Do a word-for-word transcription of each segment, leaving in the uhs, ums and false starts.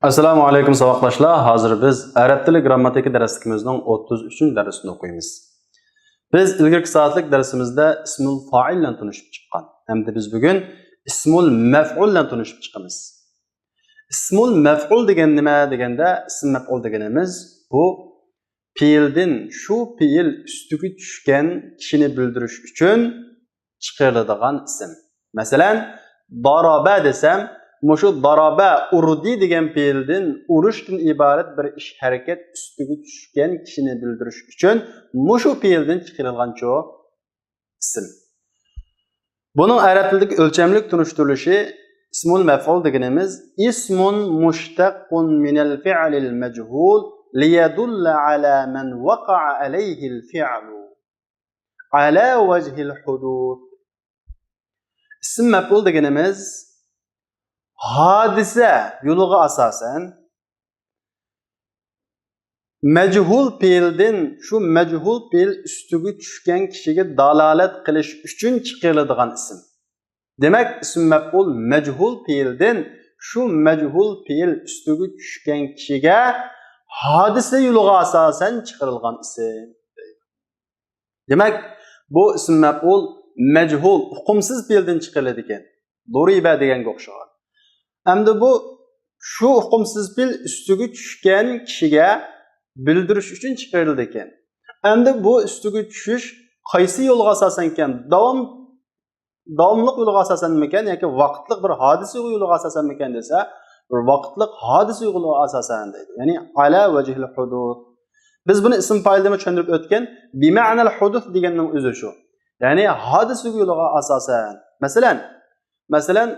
ئەسسالامۇ ئەلەيكۇم ساۋاقداشلار. ھازىر بىز ئەرەب تىلى گرامماتىكا دەرسلىكىمىزنىڭ ئوتتۇز ئۈچىنچى دەرسىنى ئوقۇيمىز. بىز ئىلگىرىكى سائەتلىك دەرسىمىزدە ئىسمۇل فائىل بىلەن تونۇشۇپ چىققان. ئەمدى بىز بۈگۈن ئىسمۇل مەفئۇل بىلەن تونۇشۇپ چىقىمىز. ئىسمۇل مەفئۇل دېگەن نېمە دېگەندە، ئىسم مەفئۇل دېگىنىمىز بۇ پېئىلدىن، شۇ پېئىل ئۈستىگە چۈشكەن كىشىنى بىلدۈرۈش ئۈچۈن چىقىرىلىدىغان ئىسىم. مەسىلەن، دارابە دېسەم، مۇشۇ دارابە، ئۇردى دېگەن پېئىلدىن، ئۇرۇشتىن ئىبارەت بىر ئىش، ھەرىكەت ئۈستىگە چۈشكەن كىشىنى بىلدۈرۈش ئۈچۈن مۇشۇ پېئىلدىن چىقىرىلغانچۇ ئىسىم. بۇنىڭ ئەرەب تىلىدىكى ئۆلچەملىك تونۇشتۇرۇلۇشى، ئىسمۇل مەفئۇل دېگىنىمىز ئىسمۇن مۇشتەققۇن مىنەل فىئلىل مەجھۇل لىيەدۇللە ئەلا مەن ۋەقەئە ئەلەيھىل فىئلۇ ئەلا ۋەجھىل ھۇدۇس. ئىسم مەپئۇل دېگىنىمىز ھادىسە يولىغا ئاساسەن مەجھۇل پېئىلدىن، شۇ مەجھۇل پېئىل ئۈستىگە چۈشكەن كىشىگە دالالەت قىلىش ئۈچۈن چىقىرىلىدىغان ئىسىم. دېمەك، ئىسم مەپئۇل مەجھۇل پېئىلدىن، شۇ مەجھۇل پېئىل ئۈستىگە چۈشكەن كىشىگە ھادىسە يولىغا ئاساسەن چىقىرىلغان ئىسىم. دېمەك، بۇ ئىسم مەپئۇل مەجھۇل، ئۇقۇمسىز پېئىلدىن چىقىرىلىدىكەن. دۇرىبە دېگەنگە ئوخشىغان. ئەمدى بۇ شۇ ئۇقۇمسىز پېئىل ئۈستىگە چۈشكەن كىشىگە بىلدۈرۈش ئۈچۈن چىقىرىلىدىكەن. ئەمدى بۇ ئۈستىگە چۈشۈش قايسى يولغا ئاساسەنكەن؟ داۋام، داۋاملىق يولغا ئاساسەنمىكەن ياكى ۋاقىتلىق بىر ھادىسە يولىغا ئاساسەنمىكەن دېسە، بىر ۋاقىتلىق ھادىسە يولىغا ئاساسەن دەيدۇ. يەنى ئالا ۋەجھىل ھۇدۇس. بىز بۇنى ئىسم پائىلدىمۇ چۈشەندۈرۈپ ئۆتكەن. بىمەنەل ھۇدۇس دېگەننىڭ ئۆزى شۇ. يەنى ھادىسە يولىغا ئاساسەن. مەسىلەن، مەسىلەن،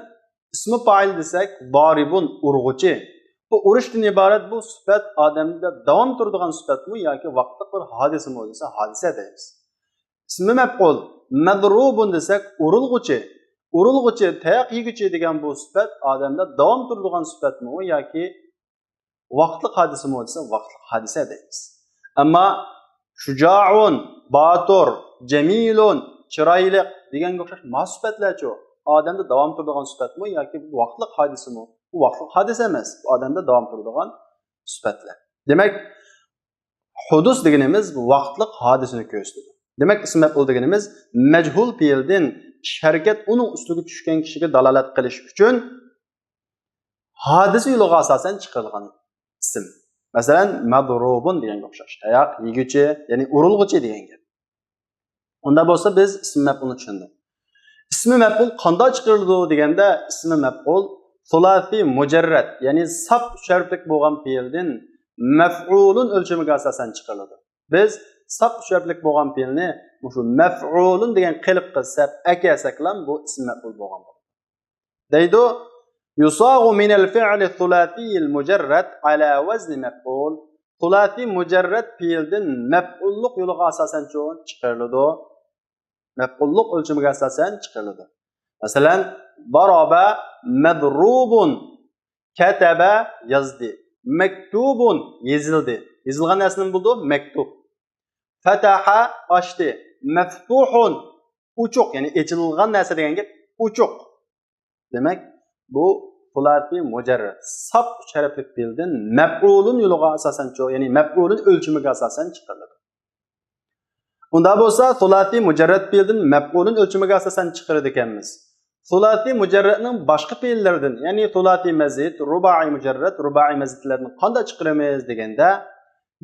ئىسمى پائىل دېسەك، دارىبۇن، ئۇرغۇچى. بۇ ئۇرۇشتىن ئىبارەت بۇ سۈپەت ئادەمدە داۋام تۇرىدىغان سۈپەتمۇ ياكى ۋاقىتلىق بىر ھادىسىمۇ دېسە، ھادىسە دەيمىز. ئىسمى مەپئۇل، مەزرۇبۇن دېسەك، ئۇرۇلغۇچى. ئۇرۇلغۇچى، تاياق يېگۈچى دېگەن بۇ سۈپەت ئادەمدە داۋام تۇرىدىغان سۈپەتمۇ ياكى ۋاقىتلىق ھادىسىمۇ دېسە، ۋاقىتلىق ھادىسە دەيمىز. ئەمما شۇجائۇن، باتۇر، جەمىلۇن، چىرايلىق دېگەنگە ئوخشاش ما سۈپەتلەرچۇ؟ ئادەمدە داۋام تۇرىدىغان سۈپەتمۇ ياكى ۋاقىتلىق ھادىسىمۇ؟ بۇ ۋاقىتلىق ھادىسە ئەمەس، بۇ ئادەمدە داۋام تۇرىدىغان سۈپەتلەر. دېمەك، ھۇدۇس دېگىنىمىز ۋاقىتلىق ھادىسىنى كۆرسىتىدۇ. دېمەك، ئىسم مەپئۇل دېگىنىمىز مەجھۇل پېئىلدىن ئىش، ھەرىكەت ئۇنىڭ ئۈستىگە چۈشكەن كىشىگە دالالەت قىلىش ئۈچۈن ھادىسە يولىغا ئاساسەن چىقىرىلغان ئىسىم. مەسىلەن، مەزرۇبۇن دېگەنگە ئوخشاش. تاياق يېگۈچى، يەنى ئۇرۇلغۇچى دېگەن گەپ. ئۇنداق بولسا بىز ئىسمى مەپئۇلنى چۈشەندۇق. ئىسمى مەپئۇل قانداق چىقىرىلىدۇ دېگەندە، ئىسمى مەپئۇل سۇلاسى مۇجەررەت، يەنى ساپ ئۈچ ھەرپلىك بولغان پېئىلدىن مەفئۇلۇن ئۆلچىمىگە ئاساسەن چىقىرىلىدۇ. بىز ساپ ئۈچ ھەرپلىك بولغان پېئىلنى مۇشۇ مەفئۇلۇن دېگەن قېلىپقا سەپ ئەكەلسەكلا، بۇ ئىسمى مەپئۇل بولغان بولىدۇ. دەيدۇ، يۇساغۇ مىنەل فىئلى سۇلاسىيىل مۇجەررەت ئەلا ۋەزنى مەفئۇل. سۇلاسى مۇجەررەت پېئىلدىن مەپئۇللۇق يولىغا ئاساسەنچۇ چىقىرىلىدۇ. مەپئۇللۇق ئۆلچىمىگە ئاساسەن چىقىرىلىدۇ. مەسىلەن، ضرب مضروب، كتب يازدى، مكتوب يېزىلدى. يېزىلغان نەرسە نېمە بولىدۇ؟ مەكتۇب. فتح ئاچتى، مفتوح ئوچۇق، يەنى ئېچىلغان نەرسە دېگەن گەپ، ئوچۇق. دېمەك، بۇ سۇلاسى مۇجەررەت، ساپ ئۈچ ھەرپلىك پېئىلدىن مەپئۇلۇن يولىغا ئاساسەنچۇ، يەنى مەپئۇلۇن ئۆلچىمىگە ئاساسەن چىقىرىلىدۇ. ئۇنداق بولسا، سۇلاسى مۇجەررەت پېئىلدىن مەپئۇلۇن ئۆلچىمىگە ئاساسەن چىقىرىدىكەنمىز. سۇلاسى مۇجەررەتنىڭ باشقا پېئىللىرىدىن، يەنى سۇلاسى مەزىد، رۇبائىي مۇجەررەت، رۇبائىي مەزىدلەردىن قانداق چىقىرىمىز دېگەندە،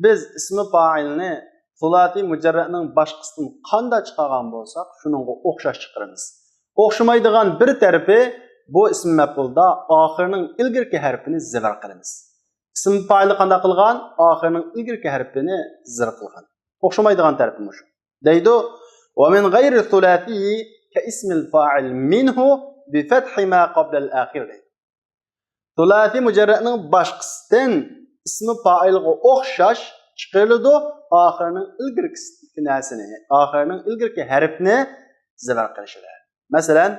بىز ئىسمى پائىلنى سۇلاسى مۇجەررەتنىڭ باشقىسىدىن قانداق چىقارغان بولساق، شۇنىڭغا ئوخشاش چىقىرىمىز. ئوخشىمايدىغان بىر تەرىپى، بۇ ئىسم مەپئۇلدا ئاخىرىنىڭ ئىلگىرىكى ھەرپىنى زىبەر قىلىمىز. ئىسم پائىلى قانداق قىلغان؟ ئاخىرىنىڭ ئىلگىرىكى ھەرپىنى زىر قىلغان. ئوخشىمايدىغان تەرىپى مۇشۇ. دەيدۇ، ومن غير الثلاثي كاسم الفاعل منه بفتح ما قبل الآخر دەيدۇ. سۇلاسى مۇجەررەتنىڭ باشقىسىدىن ئىسمى پائىلغا ئوخشاش چىقىرىلىدۇ، ئاخىرىنىڭ ئىلگىرىكى نەرسىنى، ئاخىرىنىڭ ئىلگىرىكى ھەرپنى زىبەر قىلىش بىلەن. مەسىلەن،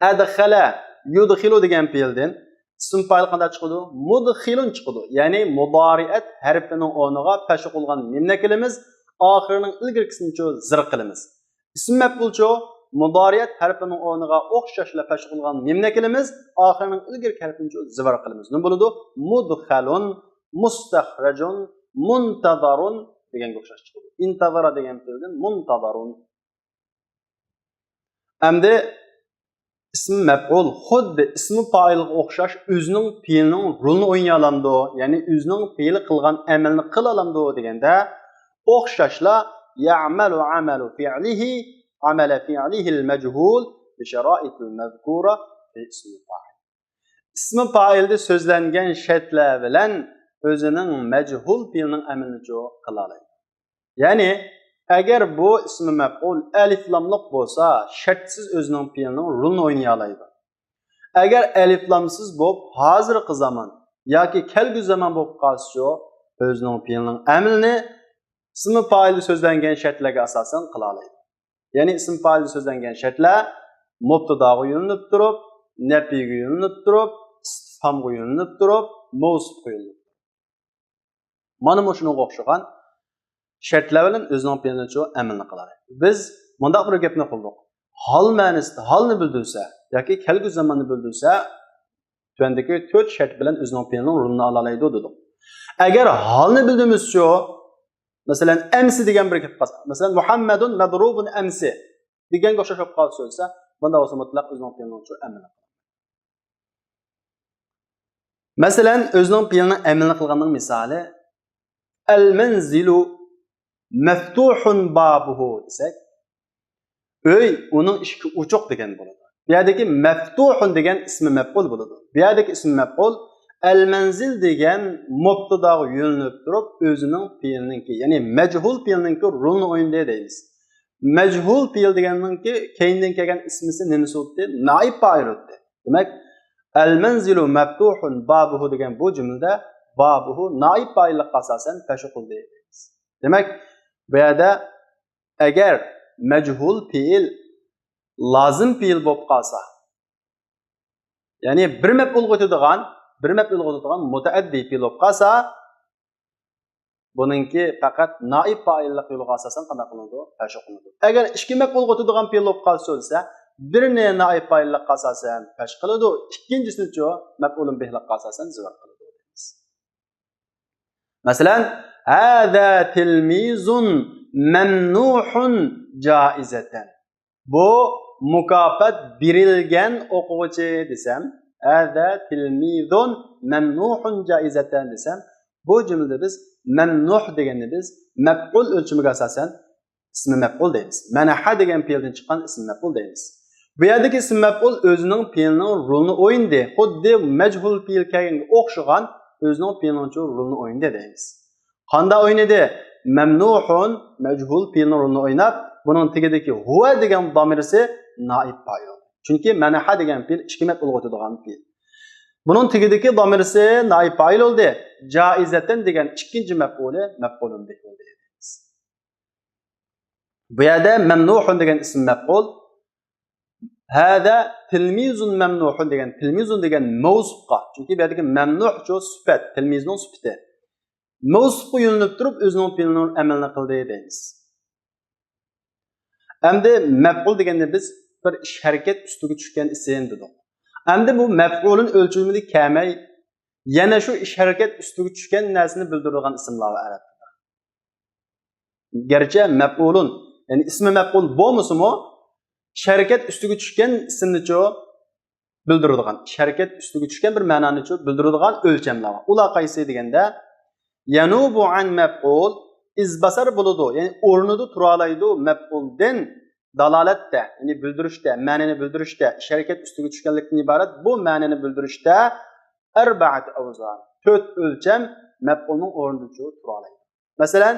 ئەدخەلە، يۇدخىلۇ دېگەن پېئىلدىن ئىسمى پائىل قانداق چىقىدۇ؟ مۇدخىلۇن چىقىدۇ. يەنى مۇدارىئەت ھەرپىنىڭ ئورنىغا پەشقۇلغان مىمنى ئەكىلىمىز، ئاخىرىنىڭ ئىلگىرىكىسىنىچۇ زىر قىلىمىز. ئىسم مەپئۇلچۇ؟ مۇدارىئەت ھەرپىنىڭ ئورنىغا ئوخشاشلا پەتھە قىلغان مىمنى ئەكېلىمىز، ئاخىرىنىڭ ئىلگىرىكى ھەرپىنى زىۋار قىلىمىز. نېمە بولىدۇ؟ مۇدخەلۇن، مۇستەخرەجۇن، مۇنتەزارۇن دېگەنگە ئوخشاش چىقىدۇ. ئىنتەزارە دېگەن پېئىلدىن مۇنتەزارۇن. ئەمدى ئىسمى مەپئۇل خۇددى ئىسمى پائىلغا ئوخشاش ئۆزىنىڭ پېئىلىنىڭ رولىنى ئوينىيالامدۇ؟ يەنى ئۆزىنىڭ پېئىلى قىلغان ئەمەلنى قىلالامدۇ دېگەندە، ئوخشاشلا يەئمەلۇ ئەمەلۇ فىئلىھى، ئەمەلە فىئلىھىل مەجھۇل بىشارائىتىل مەزكۇرە فى ئىسمىل فائىل. ئىسمى پائىلدا سۆزلەنگەن شەرتلەر بىلەن ئۆزىنىڭ مەجھۇل پېئىلىنىڭ ئەمىلىنىچۇ قىلالايدۇ. يەنى، ئەگەر بۇ ئىسمى مەپئۇل ئەلىفلاملىق بولسا، شەرتسىز ئۆزىنىڭ پېئىلىنىڭ رولىنى ئوينىيالايدۇ. ئەگەر ئەلىفلامسىز بولۇپ، ھازىرقى زامان ياكى كەلگۈسى زامان بولۇپ قالسىچۇ، ئۆزىنىڭ پېئىلىنىڭ ئەمىلىنى ئىسمى پائىلدا سۆزلەنگەن شەرتلەرگە ئاساسەن قىلالايدۇ. يەنى ئىسمى پائىلدا سۆزلەنگەن شەرتلەر مۇبتىداغا يۆنىلىپ تۇرۇپ، نەپىيگە يۆنىلىپ تۇرۇپ، ئىستىفھامغا يۆنىلىپ تۇرۇپ، مەۋسۇپقا يۆنىلىپ تۇرۇپ. مانا مۇشۇنىڭغا ئوخشىغان شەرتلەر بىلەن ئۆزىنىڭ پېئىلىنىچۇ ئەمىلنى قىلالايدۇ. بىز مۇنداق بىر گەپنى قىلدۇق. ھال مەنىسىدە ھالنى بىلدۈرسە ياكى كەلگۈسى زاماننى بىلدۈرسە، تۆۋەندىكى تۆت شەرت بىلەن ئۆزىنىڭ پېئىلىنىڭ رولىنى ئالالايدۇ دېدۇق. ئەگەر ھالنى بىلدۈرمىسىچۇ، مەسىلەن، ئەمسى دېگەن بىر گەپ قالسا، مەسىلەن، مۇھەممەدۇن مەزرۇبۇن ئەمسى دېگەنگە ئوخشاش بولۇپ قالسا سۆزلىسە، بۇنداق بولسا مۇتلەق ئۆزىنىڭ پېئىلىنىڭچۇ ئەمىلى. مەسىلەن، ئۆزىنىڭ پېئىلىنىڭ ئەمىلىنى قىلغاننىڭ مىسالى، ئەلمەنزىلۇ مەفتۇھۇن بابۇھۇ دېسەك، ئۆي، ئۇنىڭ ئىشىكى ئوچۇق دېگەن بولىدۇ. بۇ يەردىكى مەفتۇھۇن دېگەن ئىسمى مەپئۇل بولىدۇ. بۇ يەردىكى ئىسمى مەپئۇل ئەلمەنزىل دېگەن مۇبتىداغا يۆنىلىپ تۇرۇپ، ئۆزىنىڭ پېئىلنىڭكى، يەنى مەجھۇل پېئىلنىڭكى رولىنى ئوينىدى دەيمىز. مەجھۇل پېئىل دېگەننىڭكى كەينىدىن كەلگەن ئىسمىسى نېمىسى بولدى؟ نائىب پائىل بولدى. دېمەك، ئەلمەنزىلۇ مەفتۇھۇن بابۇھۇ دېگەن بۇ جۈملىدە بابۇھۇ نائىب پائىللىققا ئاساسەن پەتھە قىلدى دەيمىز. دېمەك، بۇ يەردە ئەگەر مەجھۇل پېئىل لازىم پېئىل بولۇپ قالسا، يەنى بىر مەپئۇلغا ئۆتىدىغان، بىر مەپئۇلغا ئۆتىدىغان مۇتەئەددى پېئىل بولۇپ قالسا، بۇنىڭكى پەقەت نائىب پائىللىق يولىغا ئاساسەن قانداق قىلىنىدۇ؟ پەتھە قىلىنىدۇ. ئەگەر ئىككى مەپئۇلغا ئۆتىدىغان پېئىل بولۇپ قالسا سۆزلىسە، بىرىنى نائىب پائىللىققا ئاساسەن پەتھە قىلىدۇ، ئىككىنچىسىنىچۇ مەپئۇلۇن بىھلىققا ئاساسەن زىۋار قىلىدۇ دەيمىز. مەسىلەن، ھەزا تىلمىزۇن مەمنۇھۇن جائىزەتەن. بۇ مۇكاپات بېرىلگەن ئوقۇغۇچى دېسەم، ھەزا تىلمىزۇن مەمنۇھۇن جائىزەتەن دېسەم، بۇ جۈملىدە بىز مەمنۇھ دېگەننى بىز مەپئۇل ئۆلچىمىگە ئاساسەن ئىسمى مەپئۇل دەيمىز. مەنەھە دېگەن پېئىلدىن چىققان ئىسمى مەپئۇل دەيمىز. بۇ يەردىكى ئىسمى مەپئۇل ئۆزىنىڭ پېئىلىنىڭ رولىنى ئوينىدى. خۇددى مەجھۇل پېئىل كەلگەنگە ئوخشىغان ئۆزىنىڭ پېئىلىنىڭچۇ رولىنى ئوينىدى دەيمىز. قانداق ئوينىدى؟ مەمنۇھۇن مەجھۇل پېئىلنىڭ رولىنى ئويناپ، بۇنىڭ تېگىدىكى ھۇۋە دېگەن دامىرسى نائىب پائىل. چۈنكى مەنەھە دېگەن پېئىل ئىككى مەپئۇلغا ئۆتىدىغان پېئىل. بۇنىڭ تېگىدىكى دامىرسى نائىب پائىل بولدى. جائىزەتەن دېگەن ئىككىنچى مەپئۇلى مەپئۇلۇن بىھ بولدى. بۇ يەردە مەمنۇھۇن دېگەن ئىسىم مەپئۇل. ھەدە تىلمىزۇن مەمنۇھۇن دېگەن، تىلمىزۇن دېگەن مەۋسۇپقا، چۈنكى بۇ يەردىكى مەمنۇھچۇ سۈپەت، تىلمىزنىڭ سۈپىتى. مەۋسۇپقا يۆنىلىپ تۇرۇپ ئۆزىنىڭ پېئىلىنىڭ ئەمەلنى قىلدى دەيمىز. ئەمدى مەپئۇل دېگەندە بىز بىر ئىش ھەرىكەت ئۈستىگە چۈشكەن ئىسىم دېدۇق. ئەمدى بۇ مەپئۇلۇن ئۆلچىمىدە كەلمەي، يەنە شۇ ئىش ھەرىكەت ئۈستىگە چۈشكەن نەرسىنى بىلدۈرىدىغان ئىسىملار بار ئەرەب تىلىدا. گەرچە مەپئۇلۇن، يەنى ئىسمى مەپئۇل بولمىسىمۇ، ئىش ھەرىكەت ئۈستىگە چۈشكەن ئىسىمنىچۇ بىلدۈرىدىغان، ئىش ھەرىكەت ئۈستىگە چۈشكەن بىر مەنانىچۇ بىلدۈرىدىغان ئۆلچەملەر بار. ئۇلار قايسى دېگەندە، يەنۇبۇ ئەن مەپئۇل، ئىز باسار بولىدۇ، يەنى ئورنىدا تۇرالايدۇ، مەپئۇلدىن دالالەتتە، يەنى بىلدۈرۈشتە، مەنىنى بىلدۈرۈشتە، ئىش ھەرىكەت ئۈستىگە چۈشكەنلىكتىن ئىبارەت بۇ مەنىنى بىلدۈرۈشتە ئەربەئەتۇ ئەۋزان، تۆت ئۆلچەم مەپئۇلنىڭ ئورنىدىچۇ تۇرالايدۇ. مەسىلەن،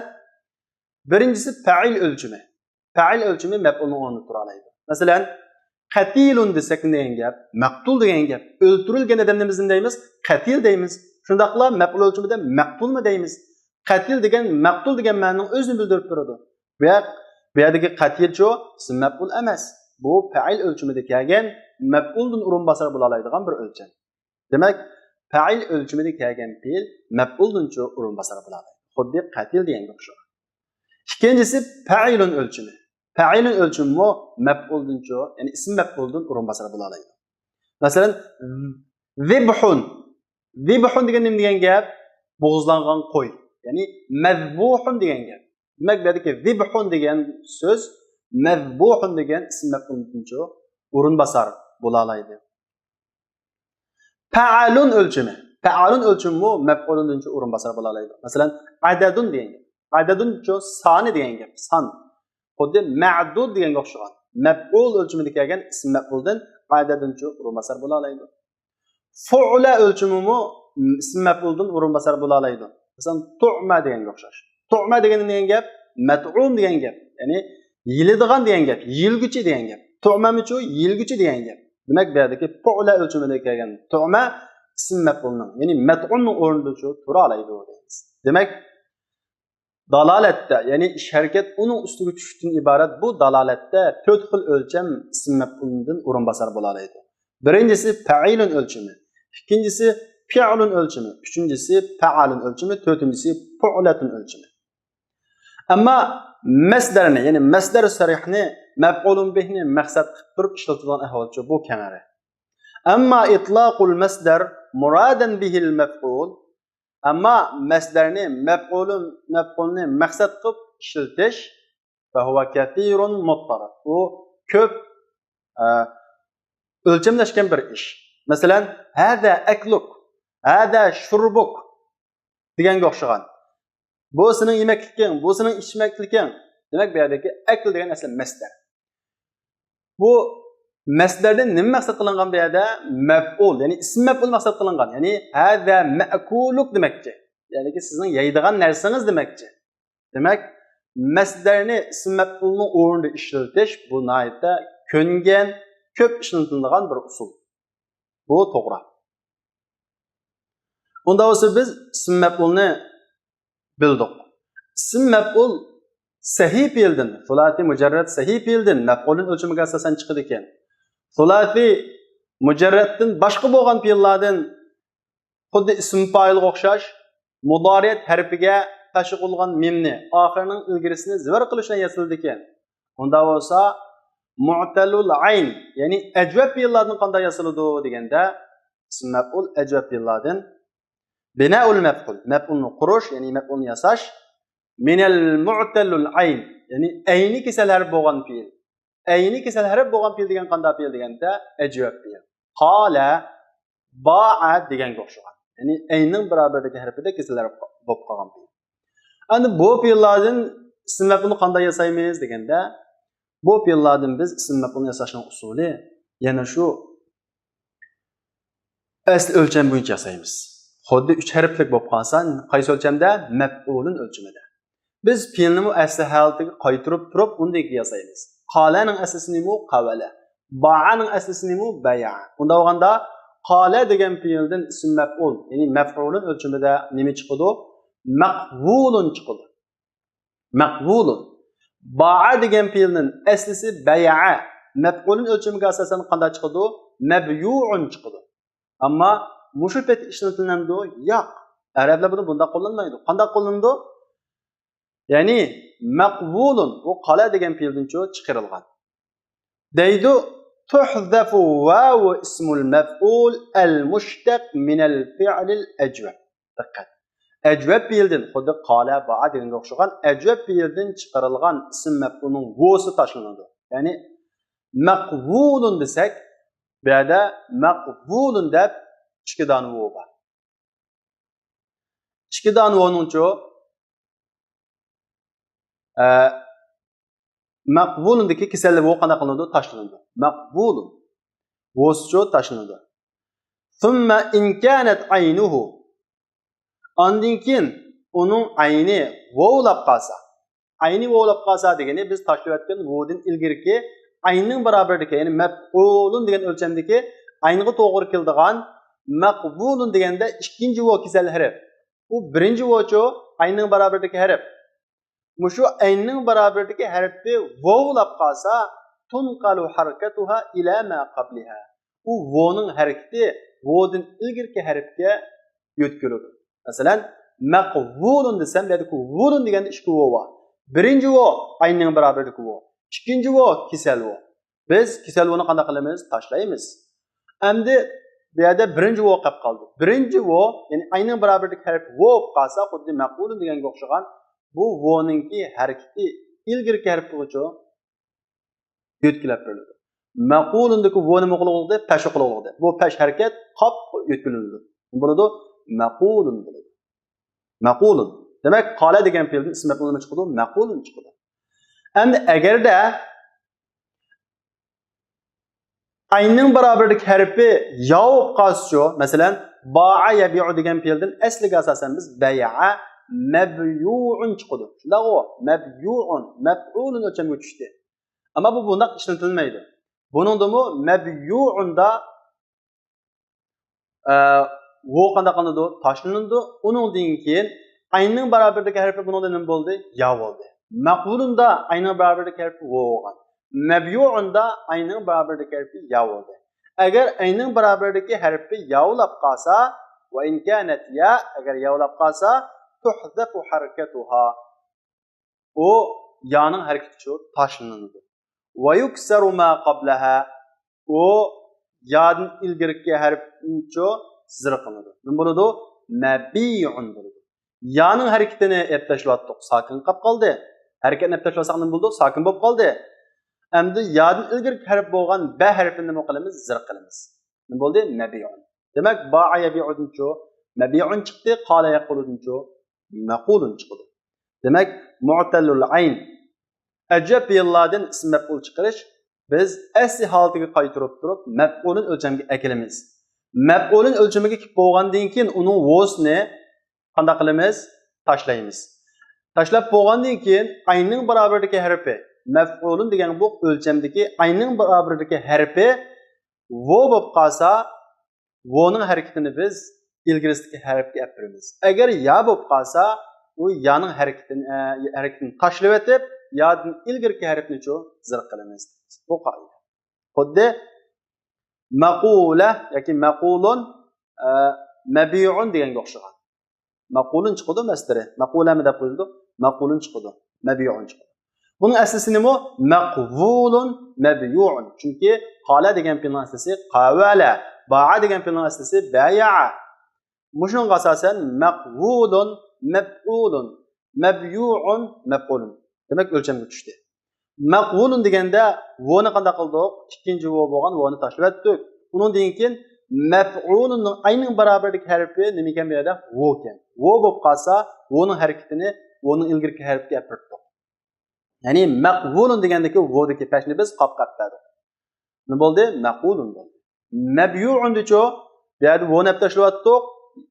بىرىنچىسى پەئىل ئۆلچىمى. پەئىل ئۆلچىمى مەپئۇلنىڭ ئورنىدا تۇرالايدۇ. مەسىلەن، قەتىلۇن دېسەك نېمە دېگەن گەپ؟ مەقتۇل دېگەن گەپ. ئۆلتۈرۈلگەن ئادەمنى بىز نېمە دەيمىز؟ قەتىل دەيمىز. شۇنداقلا مەپئۇل ئۆلچىمىدە مەقتۇلمۇ دەيمىز. قەتىل دېگەن، مەقتۇل دېگەن مەنىنىڭ ئۆزىنى بىلدۈرۈپ بېرىدۇ. بۇ يەر، بۇ يەردىكى قەتىلچۇ ئىسىم مەپئۇل ئەمەس. بۇ پەئىل ئۆلچىمىدە كەلگەن، مەپئۇلدىن ئورۇنباسار بولالايدىغان بىر ئۆلچەم. دېمەك، پەئىل ئۆلچىمىدە كەلگەن پېئىل مەپئۇلدىنچۇ ئورۇنباسار بولالايدۇ. خۇددى قەتىل دېگەنگە ئوخشايدۇ. ئىككىنچىسى پەئىلۇن ئۆلچىمى. پەئىلۇن ئۆلچىمىمۇ مەپئۇلدىنچۇ، يەنى ئىسىم مەپئۇلدىن ئورۇنباسار بولالايدۇ. مەسىلەن، ذبح. ذبح دېگەن نېمە دېگەن گەپ؟ بوغۇزلانغان قوي. يەنى مەذبۇھۇن دېگەن گەپ. دېمەك، بۇ يەردىكى ذبح دېگەن سۆز مەذبۇھۇن دېگەن ئىسىم مەپئۇلدىنچۇ ئورۇنباسار بولالايدۇ. پەئەلۇن ئۆلچىمى. پەئەلۇن ئۆلچىمىمۇ مەپئۇلۇندىنچۇ ئورۇنباسار بولالايدۇ. مەسىلەن، ئەدەدۇن دېگەن گەپ. ئەدەدۇنچۇ سانى دېگەن گەپ. سان. خۇددى مەدۇد دېگەنگە ئوخشىغان. مەپئۇل ئۆلچىمىدە كەلگەن ئىسىم مەپئۇلدىن ئەدەدۇنچۇ ئورۇنباسار بولالايدۇ. فۇئلە ئۆلچىمىمۇ ئىسىم مەپئۇلدىن ئورۇنباسار بولالايدۇ. مەسىلەن، تۇئمە دېگەنگە ئوخشاش. تۇئمە دېگەن دېگەن گەپ، مەتئۇم دېگەن گەپ. يەنى يېيىلىدىغان دېگەن گەپ، يېيىلگۈچى دېگەن گەپ. تۇئمەمىچۇ؟ يېيىلگۈچى دېگەن گەپ. دېمەك، بۇ يەردىكى پۇئلە ئۆلچىمىدە كەلگەن تۇئمە ئىسىم مەپئۇلنىڭ، يەنى مەتئۇمنىڭ ئورنىدىچۇ تۇرالايدۇ دەيمىز. دېمەك، دالالەتتە، يەنى ئىش ھەرىكەت ئۇنىڭ ئۈستىگە چۈشۈشتىن ئىبارەت. بۇ دالالەتتە تۆت خىل ئۆلچەم ئىسىم مەپئۇلدىن ئورۇنباسار بولالايدۇ. بىرىنچىسى پەئىلۇن ئۆلچىمى، ئىككىنچىسى پىئلۇن ئۆلچىمى، ئۈچىنچىسى پەئالۇن ئۆلچىمى، تۆتىنچىسى پۇئلەتۇن ئۆلچىمى. ئەمما مەسدەرنى، يەنى مەسدەر سەرىھنى، مەپئۇلۇن بىھنى مەقسەت قىلىپ تۇرۇپ ئىشلىتىدىغان ئەھۋالچۇ بۇ كەڭرى. ئەمما ئىتلاقۇل مەسدەر مۇرادەن بىھىل مەپئۇل، ئەمما مەسدەرنى مەپئۇلۇن، مەپئۇلنى مەقسەت قىلىپ ئىشلىتىش، فەھۇۋە كەسىرۇن مۇتتەرىد. ئۇ كۆپ، ئە، ئۆلچەملەشكەن بىر ئىش. مەسىلەن، ھەزا ئەكلۇك، ھەزا شۇربۇك دېگەنگە ئوخشىغان. بۇ سېنىڭ يېمەكلىكىڭ، بۇ سېنىڭ ئىچمەكلىكىڭ. دېمەك، بۇ يەردىكى ئەكل دېگەن ئەسلى مەسدەر. بۇ مەسدەردىن نېمە مەقسەت قىلىنغان بۇ يەردە؟ مەپئۇل، يەنى ئىسىم مەپئۇل مەقسەت قىلىنغان. يەنى ھەزا مەئكۇلۇك دېمەكچى. يەنى سىزنىڭ يەيدىغان نەرسىڭىز دېمەكچى. دېمەك، مەسدەرنى ئىسىم مەپئۇلنىڭ ئورنىدا ئىشلىتىش بۇ ناھايىتى كۆنگەن، كۆپ ئىشلىتىلىدىغان بىر ئۇسۇل. بۇ توغرا. ئۇندا بولسا بىز ئىسىم مەپئۇلنى بىلدۇق. ئىسىم مەپئۇل سەھىي پېئىلدىن، سۇلاسىي مۇجەررەد سەھىي پېئىلدىن مەپئۇلۇن ئۆلچىمىگە ئاساسەن چىقىدىكەن. سۇلاسىي مۇجەررەدتىن باشقا بولغان پېئىللاردىن خۇددى ئىسىم پائىلغا ئوخشاش، مۇدارىئەت ھەرپىگە تاشلىغان مىمنى ئاخىرىنىڭ ئىلگىرىسىنى زىۋەر قىلىش بىلەن ياسىلىدىكەن. ئۇندا بولسا مۇئتەلۇل ئەين، يەنى ئەجۋەب پېئىللاردىن قانداق ياسىلىدۇ دېگەندە، ئىسىم مەپئۇل ئەجۋەب پېئىللاردىن بىنائۇل مەپئۇل، مەپئۇلنى قۇرۇش، يەنى مەپئۇلنى ياساش، مىنەل مۇئتەلۇل ئەين، يەنى ئەينى كېسەل ھەرپ بولغان پېئىل. ئەينى كېسەل ھەرپ بولغان پېئىل دېگەن قانداق پېئىل دېگەندە، ئەجۋەب پېئىل. قالە، باءە دېگەنگە ئوخشىغان. يەنى ئەينىڭ بارابىرىدىكى ھەرپىدە كېسەل ھەرپ بولۇپ قالغان پېئىل. ئەمدى بۇ پېئىللاردىن ئىسىم مەپئۇلنى قانداق ياسايمىز دېگەندە، بۇ پېئىللاردىن بىز ئىسىم مەپئۇلنى ياساشنىڭ ئۇسۇلى يەنە شۇ ئەسلى ئۆلچەم بويىچە ياسايمىز. خۇددى ئۈچ ھەرپلىك بولۇپ قالسا، قايسى ئۆلچەمدە؟ مەپئۇلۇن ئۆلچىمىدە. بىز پېئىلنىمۇ ئەسلى ھالىتىگە قايتۇرۇپ تۇرۇپ، ئۇندىن كېيىن ياسايمىز. قالەنىڭ ئەسلىسى نېمە؟ قاۋەلە. باءەنىڭ ئەسلىسى نېمە؟ بەيئە. ئۇنداق بولغاندا، قالە دېگەن پېئىلدىن ئىسىم مەپئۇل، يەنى مەپئۇلۇن ئۆلچىمىدە نېمە چىقىدۇ؟ مەقۋۇلۇن چىقىدۇ. مەقۋۇلۇن. باءە دېگەن پېئىلنىڭ ئەسلىسى بەيئە. مەپئۇلۇن ئۆلچىمىگە ئاساسەن قانداق چىقىدۇ؟ مەبيۇئۇن چىقىدۇ. ئەمما مۇشۇ پېتى ئىشلىتىلەمدۇ؟ ياق. ئەرەبلەر بۇنى بۇنداق قوللانمايدۇ. قانداق قوللىنىدۇ؟ يەنى مەقۋۇلۇن، بۇ قالە دېگەن پېئىلدىنچۇ چىقىرىلغان. دەيدۇ، تۇھزەفۇ ۋاۋۇ ئىسمۇل مەفئۇل ئەل مۇشتەق مىنەل فىئلىل ئەجۋەب. دىققەت. ئەجۋەب پېئىلدىن، خۇددى قالە، باءە دېگەنگە ئوخشىغان ئەجۋەب پېئىلدىن چىقىرىلغان ئىسىم مەپئۇلنىڭ ۋوسى تاشلىنىدۇ. يەنى مەقۋۇلۇن دېسەك، بۇ يەردە مەقۋۇلۇن دەپ ئىككى دانە ۋو بار. ئىككى دانە ۋونىڭچۇ، ئە، مەقۋۇلۇندىكى كېسەللىك ۋو قانداق قىلىنىدۇ؟ تاشلىنىدۇ. مەقۋۇلۇن. ۋوسىچۇ تاشلىنىدۇ. ثم إن كانت عينه. ئاندىن كېيىن ئۇنىڭ ئەينى ۋوۋلاپ قالسا. ئەينى ۋوۋلاپ قالسا دېگىنى بىز تاشلىۋەتكەن ۋودىن ئىلگىرىكى ئەيننىڭ بارابىرىدىكى، يەنى مەپئۇلۇن دېگەن ئۆلچەمدىكى ئەينغا توغرا كېلىدىغان مەقۋۇلۇن دېگەندە ئىككىنچى ۋو كېسەل ھەرپ. ئۇ بىرىنچى ۋوچۇ ئەيننىڭ بارابىرىدىكى ھەرپ. مۇشۇ ئەيننىڭ بارابىرىدىكى ھەرپى ۋوۋلاپ قالسا، تۇنقەلۇ ھەرىكەتۇھا ئىلە ما قەبلىھا. ئۇ ۋونىڭ ھەرىكىتى ۋودىن ئىلگىرىكى ھەرپكە يۆتكىلىدۇ. مەسىلەن، مەقۋۇلۇن دېسەم، بۇ يەردىكى ۋۇلۇن دېگەندە ئىككى ۋو بار. بىرىنچى ۋو ئەيننىڭ بارابىرىدىكى ۋو. ئىككىنچى ۋو كېسەل ۋو. بىز كېسەل ۋونى قانداق قىلىمىز؟ تاشلايمىز. ئەمدى بۇ يەردە بىرىنچى ۋو قېلىپ قالدى. بىرىنچى ۋو، يەنى ئاينىڭ بارابىردىكى ھەرپ ۋو بولۇپ قالسا، خۇددى مەقۇلۇن دېگەنگە ئوخشىغان بۇ ۋونىڭكى ھەرىكىتى ئىلگىرىكى ھەرپكىچۇ يۆتكىلەپ بېرىلىدۇ. مەقۇلۇندىكى ۋو نېمە قىلغۇلۇقدى؟ پەش قىلغۇلۇقدى. بۇ پەش ھەرىكەت قاپ يۆتكىلىنىدۇ. نېمە بولىدۇ؟ مەقۇلۇن بولىدۇ. مەقۇلۇن. دېمەك، قالە دېگەن پېئىلدىن ئىسم مەپئۇل نېمە چىقىدۇ؟ مەقۇلۇن چىقىدۇ. ئەمدى ئەگەردە ئەيننىڭ بارابىرىدىكى ھەرپى يا بولۇپ قالسىچۇ، مەسىلەن، باء يەبىئۇ دېگەن پېئىلدىن ئەسلىگە ئاساسەن بىز بەيئە مەبيۇئۇن چىقىدۇ. شۇنداقغۇ؟ مەبيۇئۇن، مەپئۇلۇن ئۆلچەمگە چۈشتى. ئەمما بۇ بۇنداق ئىشلىتىلمەيدۇ. بۇنىڭدىمۇ مەبيۇئۇندا ئە، ۋو قانداق قىلىنىدۇ؟ تاشلىنىدۇ. ئۇنىڭدىن كېيىن ئەيننىڭ بارابىرىدىكى ھەرپى بۇنىڭدا نېمە بولدى؟ يا بولدى. مەقۇلۇندا ئەيننىڭ بارابىرىدىكى ھەرپى ۋو بولغان. مەبيۇئۇندا ئەيننىڭ بارابىرىدىكى ھەرپى يا بولدى. ئەگەر ئەيننىڭ بارابىرىدىكى ھەرپى يا بولاپ قالسا، ۋە ئىن كانەت يا، ئەگەر يا بولاپ قالسا، تۇھزەفۇ ھەرىكەتۇھا. ئۇ يانىڭ ھەرىكىتىچۇ تاشلىنىدۇ. ۋە يۇكسەرۇ ما قابلەھا. ئۇ يادىن ئىلگىرىكى ھەرپچۇ زىر قىلىنىدۇ. نېمە بولىدۇ؟ مەبىئۇن بولىدۇ. يانىڭ ھەرىكىتىنى ئېلىپ تاشلىۋاتتۇق، ساكىن قاپ قالدى. ھەرىكەتنى ئېلىپ تاشلىۋاتساق نېمە بولىدۇ؟ ساكىن بولۇپ قالدى. ئەمدى يادىن ئىلگىرىكى ھەرپ بولغان بە ھەرپىنى نېمە قىلىمىز؟ زىر قىلىمىز. نېمە بولدى؟ مەبىئۇن. دېمەك، باء يەبىئۇدىنچۇ مەبىئۇن چىقتى، قالە يەقۇلۇدىنچۇ مەقۇلۇن چىقىدۇ. دېمەك، مۇئتەللۇل ئەين. ئەجەب پېئىللاردىن ئىسم مەپئۇل چىقىرىش، بىز ئەسلى ھالىتىگە قايتۇرۇپ تۇرۇپ، مەپئۇلۇن ئۆلچەمگە ئەكېلىمىز. مەپئۇلۇن ئۆلچىمىگە كېلىپ بولغاندىن كېيىن، ئۇنىڭ ۋوسىنى قانداق قىلىمىز؟ تاشلايمىز. تاشلاپ بولغاندىن كېيىن، ئەيننىڭ بارابىرىدىكى ھەرپى، مەفئۇلۇن دېگەن بۇ ئۆلچەمدىكى ئەيننىڭ بارابىرىدىكى ھەرپى ۋو بولۇپ قالسا، ۋونىڭ ھەرىكىتىنى بىز ئىلگىرىسىدىكى ھەرپكە ئەپ بېرىمىز. ئەگەر يا بولۇپ قالسا، ئۇ يانىڭ ھەرىكىتىنى، ئە، ھەرىكىتىنى تاشلىۋېتىپ، يادىن ئىلگىرىكى ھەرپنىچۇ زىر قىلىمىز. بۇ قائىدە. خۇددى مەقۇلە ياكى مەقۇلۇن، ئە، مەبىئۇن دېگەنگە ئوخشىغان. مەقۇلۇن چىقىدۇ مەستىرى. مەقۇلەمۇ دەپ قويۇلىدۇ. مەقۇلۇن چىقىدۇ. مەبىئۇن چىقىدۇ. بۇنىڭ ئەسلىسى نېمە؟ مەقۋۇلۇن مەبيۇئۇن. چۈنكى قالە دېگەن پېئىلنىڭ ئەسلىسى قاۋەلە. باء دېگەن پېئىلنىڭ ئەسلىسى بەيەئە. مۇشۇنىڭغا ئاساسەن مەقۋۇلۇن مەپئۇلۇن مەبيۇئۇن مەپئۇلۇن. دېمەك، ئۆلچەمگە چۈشتى. مەقۋۇلۇن دېگەندە ۋونى قانداق قىلدۇق؟ ئىككىنچى ۋو بولغان ۋونى تاشلىۋەتتۇق. ئۇنىڭدىن كېيىن مەپئۇلۇننىڭ ئەينىڭ بارابىرىدىكى ھەرپى نېمە ئىكەن بۇ يەردە؟ ۋو ئىكەن. ۋو بولۇپ قالسا، ۋونىڭ ھەرىكىتىنى ۋونىڭ ئىلگىرىكى ھەرپكە ئەپ بېرىپتۇق. يەنى مەقۋۇلۇن دېگەندىكى ۋودىكى پەشنى بىز قاپقا ئەپ بەردۇق. نېمە بولدى؟ مەقۇلۇن بولدى. مەبيۇئۇن دېچۇ؟ بۇ يەردە ۋونى ئەپ تاشلىۋەتتۇق.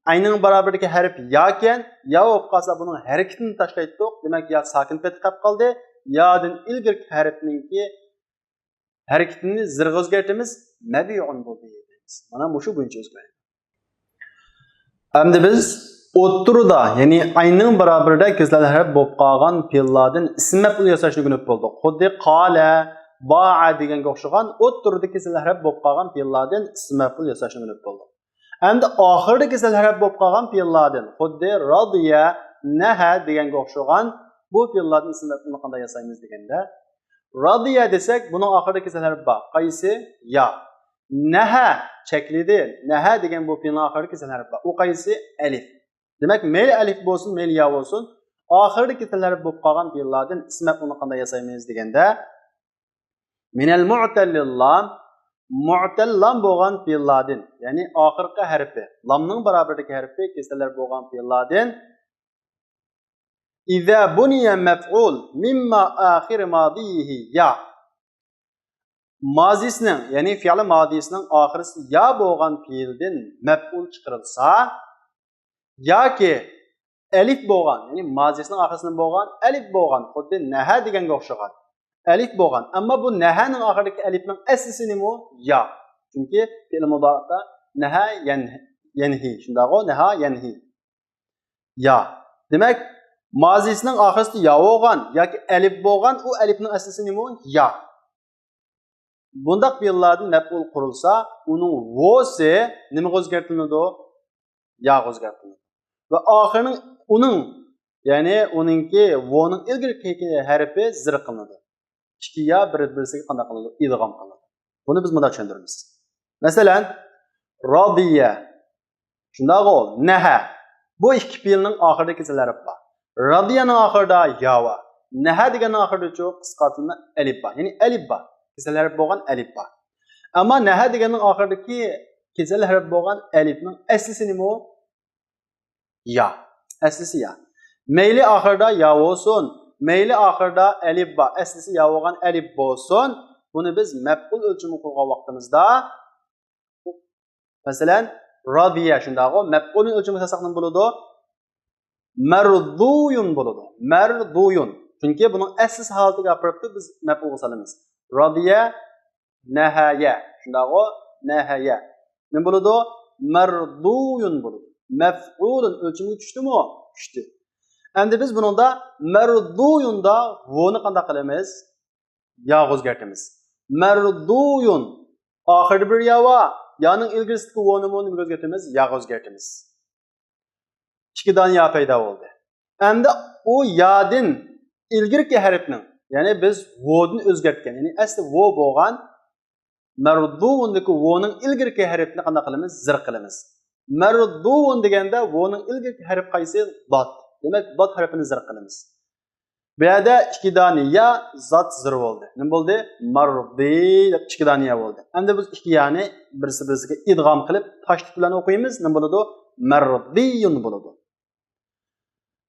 ئەينىڭ بارابىرىدىكى ھەرپ يا ئىكەن. يا بولۇپ قالسا، بۇنىڭ ھەرىكىتىنى تاشلايتتۇق. دېمەك، يا ساكىن پېتى قاپ قالدى. يادىن ئىلگىرىكى ھەرپنىڭكى ھەرىكىتىنى زىرغا ئۆزگەرتىمىز، مەبيۇئۇن بولدى دەيمىز. مانا مۇشۇ بويىچە ئۆزگەردى. ئەمدى بىز ئوتتۇرىدا، يەنى ئەيننىڭ بارابىرىدە كېسىلگەن ھەرپ بولۇپ قالغان پېئىللاردىن ئىسم مەپئۇل ياساشنى ئۆگىنىپ بولدۇق. خۇددى قالە، باء دېگەنگە ئوخشىغان ئوتتۇرىدا كېسىلگەن ھەرپ بولۇپ قالغان پېئىللاردىن ئىسم مەپئۇل ياساشنى ئۆگىنىپ بولدۇق. ئەمدى ئاخىرىدا كېسىلگەن ھەرپ بولۇپ قالغان پېئىللاردىن، خۇددى رادىيە، نەھە دېگەنگە ئوخشىغان بۇ پېئىللاردىن ئىسم مەپئۇلنى قانداق ياسايمىز دېگەندە، رادىيە دېسەك، بۇنىڭ ئاخىرىدا كېسىلگەن ھەرپ بار. قايسى؟ يا. نەھە، چەكلىدى. نەھە دېگەن بۇ پېئىلنىڭ ئاخىرىدا كېسىلگەن ھەرپ بار. ئۇ قايسى؟ ئەلىف. دېمەك، مەيلى ئەلىف بولسۇن، مەيلى يا بولسۇن، ئاخىرىدا كېسىلگەن ھەرپ بولۇپ قالغان پېئىللاردىن ئىسم مەپئۇلنى قانداق ياسايمىز دېگەندە، مىنەل مۇئتەللىل لام، مۇئتەل لام بولغان پېئىللاردىن، يەنى ئاخىرقى ھەرپى، لامنىڭ بارابىرىدىكى ھەرپى كېسىلگەن ھەرپ بولغان پېئىللاردىن، ئىزا بۇنىيە مەپئۇل مىمما ئاخىر مادىيىھى يا. مازىسىنىڭ، يەنى فېئىل مادىسىنىڭ ئاخىرسى يا بولغان پېئىلدىن مەپئۇل چىقىرىلسا، ياكى ئەلىف بولغان، يەنى مازىسىنىڭ ئاخىرسىدا بولغان، ئەلىف بولغان، خۇددى نەھە دېگەنگە ئوخشىغان. ئەلىف بولغان. ئەمما بۇ نەھەنىڭ ئاخىرىدىكى ئەلىفنىڭ ئەسلىسى نېمە؟ يا. چۈنكى پېئىل مۇدارىئدا نەھە يەن-، يەنھى. شۇنداقغۇ؟ نەھا يەنھى. يا. دېمەك، مازىسىنىڭ ئاخىرسىدا يا بولغان ياكى ئەلىپ بولغان، ئۇ ئەلىپنىڭ ئەسلىسى نېمە؟ يا. بۇنداق پېئىللاردىن مەپئۇل قۇرۇلسا، ئۇنىڭ ۋوسى نېمىگە ئۆزگەرتىلىدۇ؟ ياغا ئۆزگەرتىلىدۇ. ۋە ئاخىرىنىڭ ئۇنىڭ، يەنى ئۇنىڭكى ۋونىڭ ئىلگىرىكى ھەرپى زىر قىلىنىدۇ. ئىككى يا بىر-، بىرسىگە قانداق قىلىنىدۇ؟ ئىدغام قىلىنىدۇ. بۇنى بىز مۇنداق چۈشەندۈرىمىز. مەسىلەن، رادىيە. شۇنداقغۇ؟ نەھە. بۇ ئىككى پېئىلنىڭ ئاخىرىدا كېسەل ھەرپ بار. رادىيەنىڭ ئاخىرىدا يا بار. نەھە دېگەننىڭ ئاخىرىدىچۇ قىسقارتىلما ئەلىپ بار. يەنى ئەلىپ بار. كېسەل ھەرپ بولغان ئەلىپ بار. ئەمما نەھە دېگەننىڭ ئاخىرىدىكى كېسەل ھەرپ بولغان ئەلىپنىڭ ئەسلىسى نېمە؟ يا. ئەسلىسى يا. مەيلى ئاخىرىدا يا بولسۇن، مەيلى ئاخىرىدا ئەلىپ بار، ئەسلىسى يا بولغان ئەلىپ بولسۇن، بۇنى بىز مەپئۇل ئۆلچىمىگە قويغان ۋاقتىمىزدا، مەسىلەن، رادىيە شۇنداقغۇ، مەپئۇلنى ئۆلچىمىگە سالساق نېمە بولىدۇ؟ مەردۇيۇن بولىدۇ. مەردۇيۇن. چۈنكى بۇنىڭ ئەسلىسى ھالىتىگە ئاپىرىپتۇ، بىز مەپئۇلغا سالىمىز. رادىيە، نەھەيە. شۇنداقغۇ؟ نەھەيە. نېمە بولىدۇ؟ مەردۇيۇن بولىدۇ. مەفئۇلۇن ئۆلچىمىگە چۈشتىمۇ؟ چۈشتى. ئەمدى بىز بۇنىڭدا مەردۇيۇندا ۋونى قانداق قىلىمىز؟ ياغا ئۆزگەرتىمىز. مەردۇيۇن. ئاخىرىدا بىر يا بار. يانىڭ ئىلگىرىسىدىكى ۋونىمۇ نېمىگە ئۆزگەرتىمىز؟ ياغا ئۆزگەرتىمىز. ئىككى دانە يا پەيدا بولدى. ئەمدى ئۇ يادىن ئىلگىرىكى ھەرپنىڭ، يەنى بىز ۋودىن ئۆزگەرتكەن، يەنى ئەسلى ۋو بولغان مەردۇۋۇندىكى ۋونىڭ ئىلگىرىكى ھەرپنى قانداق قىلىمىز؟ زىر قىلىمىز. مەردۇۋۇن دېگەندە ۋونىڭ ئىلگىرىكى ھەرپ قايسى؟ دات. دېمەك، دات ھەرپىنى زىر قىلىمىز. بۇ يەردە ئىككى دانە يا زات زىر بولدى. نېمە بولدى؟ مەردى دەپ ئىككى دانە يا بولدى. ئەمدى بىز ئىككى يانى بىرسى بىرسىگە ئىدغام قىلىپ، تاشدىد بىلەن ئوقۇيمىز. نېمە بولىدۇ؟ مەردىيۇن بولىدۇ.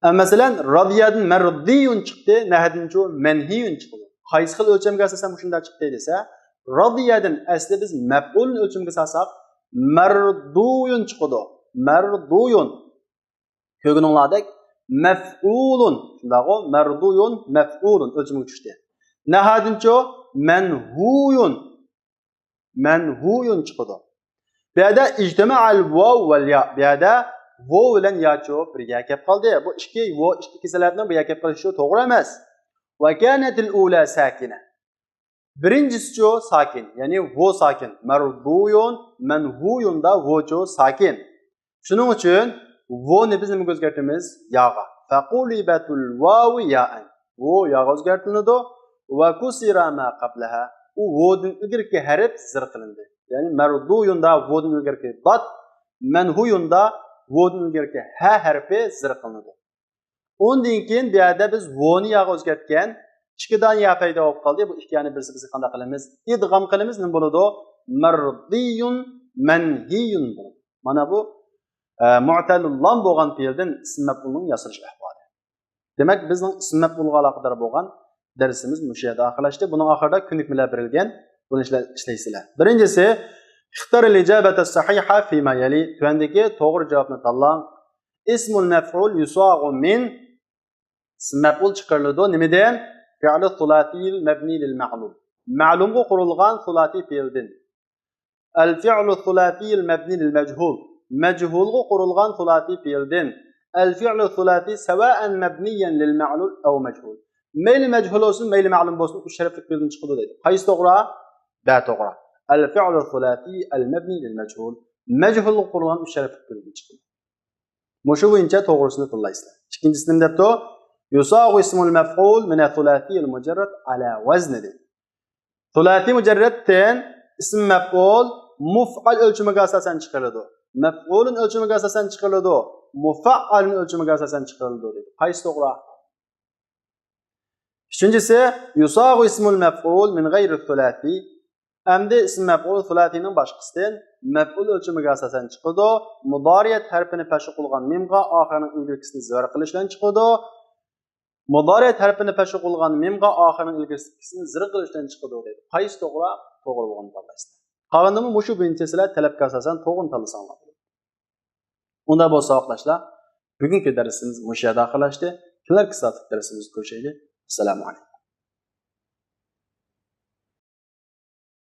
ئە، مەسىلەن، رادىيەدىن مەردىيۇن چىقتى، نەھەدىنچۇ مەنھىيۇن چىقىدۇ. قايسى خىل ئۆلچەمگە ئاساسەن مۇشۇنداق چىقتى دېسە، رادىيەدىن ئەسلى بىز مەپئۇلنى ئۆلچىمىگە سالساق، مەردۇيۇن چىقىدۇ. مەردۇيۇن. كۆرگىنىڭلاردەك مەفئۇلۇن. شۇنداقغۇ؟ مەردۇيۇن مەفئۇلۇن ئۆلچىمىگە چۈشتى. نەھەدىنچۇ مەنھۇيۇن. مەنھۇيۇن چىقىدۇ. بۇ يەردە ئىجتىمەئەل ۋاۋ ۋەل يا. بۇ يەردە ۋو بىلەن ياچۇ بىرگە كەپ قالدى. بۇ ئىككى ۋو، ئىككى كېسەل ھەرپنىڭ بىرگە كەپ قېلىشى توغرا ئەمەس. ۋە كانەتىل ئۇلا ساكىنە. بىرىنچىسىچۇ ساكىن، يەنى ۋو ساكىن. مەردۇيۇن، مەنھۇيۇندا ۋوچۇ ساكىن. شۇنىڭ ئۈچۈن ۋونى بىز نېمىگە ئۆزگەرتىمىز؟ ياغا. فەقۇلىبەتۇل ۋاۋۇ يائەن. ۋو ياغا ئۆزگەرتىلىدۇ. ۋە كۇسىرا ما قەبلەھا. ئۇ ۋودىن ئىلگىرىكى ھەرپ زىر قىلىندى. يەنى مەردۇيۇندا ۋودىن ئىلگىرىكى دات، مەنھۇيۇندا ۋودىن ئىلگىرىكى ھە ھەرپى زىر قىلىنىدۇ. ئۇندىن كېيىن بۇ يەردە بىز ۋونى ياغا ئۆزگەرتكەن. ئىككى دانە يا پەيدا بولۇپ قالدى. بۇ ئىككى يانى بىرسى بىرسىگە قانداق قىلىمىز؟ ئىدغام قىلىمىز. نېمە بولىدۇ؟ مەردىيۇن، مەنھىيۇن بولىدۇ. مانا بۇ، ئە، مۇئتەلۇل لام بولغان پېئىلدىن ئىسىم مەپئۇلنىڭ ياسىلىش ئەھۋالى. دېمەك، بىزنىڭ ئىسىم مەپئۇلغا ئالاقىدار بولغان دەرسىمىز مۇشۇ يەردە ئاخىرلاشتى. بۇنىڭ ئاخىرىدا كۆنۈكمىلەر بېرىلگەن. بۇنى ئىشلە-، ئىشلەيسىلەر. بىرىنچىسى، اختر الإجابة الصحيحة فيما يلي. تۆۋەندىكى توغرا جاۋابنى تاللاڭ. اسم المفعول يصاغ من. ئىسىم مەپئۇل چىقىرىلىدۇ. نېمىدىن؟ فعل الثلاثي المبني للمعلوم. مەلۇمغا قۇرۇلغان سۇلاسىي پېئىلدىن. الفعل الثلاثي المبني للمجهول. مەجھۇلغا قۇرۇلغان سۇلاسىي پېئىلدىن. الفعل الثلاثي سواء مبنيا للمعلوم أو مجهول. مەيلى مەجھۇل بولسۇن، مەيلى مەلۇم بولسۇن، ئۈچ ھەرپلىك پېئىلدىن چىقىدۇ دەيدۇ. قايسى توغرا؟ بە توغرا. الفعل الثلاثي المبني للمجهول. مەجھۇلغا قۇرۇلغان ئۈچ ھەرپلىك پېئىلدىن چىقىدۇ. مۇشۇ بويىچە توغرىسىنى تاللايسىلەر. ئىككىنچىسى نېمە دەپتۇ؟ يصاغ اسم المفعول من الثلاثي المجرد على وزن دېدى. سۇلاسىي مۇجەررەتتىن ئىسىم مەپئۇل مۇفئەل ئۆلچىمىگە ئاساسەن چىقىرىلىدۇ. مەپئۇلۇن ئۆلچىمىگە ئاساسەن چىقىرىلىدۇ. مۇفەئەلۇن ئۆلچىمىگە ئاساسەن چىقىرىلىدۇ دېدى. قايسى توغرا؟ ئۈچىنچىسى، يصاغ اسم المفعول من غير الثلاثي. ئەمدى ئىسىم مەپئۇل سۇلاسىينىڭ باشقىسىدىن مەپئۇل ئۆلچىمىگە ئاساسەن چىقىدۇ. مۇدارىئەت ھەرپىنى پەشۇ قىلغان مىمغا ئاخىرىنىڭ ئىلگىرىكىسىنى زۆر قىلىش بىلەن چىقىدۇ. مۇدارىئەت ھەرپىنى پەشۇ قىلغان مىمغا ئاخىرىنىڭ ئىلگىرىكىسىنى زىر قىلىش بىلەن چىقىدۇ دەيدۇ. قايسى توغرا؟ توغرا بولغىنىنى تاللايسىلەر. قالغىنىمۇ مۇشۇ بويىچە سىلەر تەلەپكە ئاساسەن توغرىنى تاللىساڭلار بولىدۇ. ئۇنداق بولسا، ساۋاقداشلار، بۈگۈنكى دەرسىمىز مۇشۇ يەردە ئاخىرلاشتى. كېلەركى سائەتلىك دەرسىمىزدە كۆرۈشەيلى. ئەسسالامۇ ئەلەيكۇم.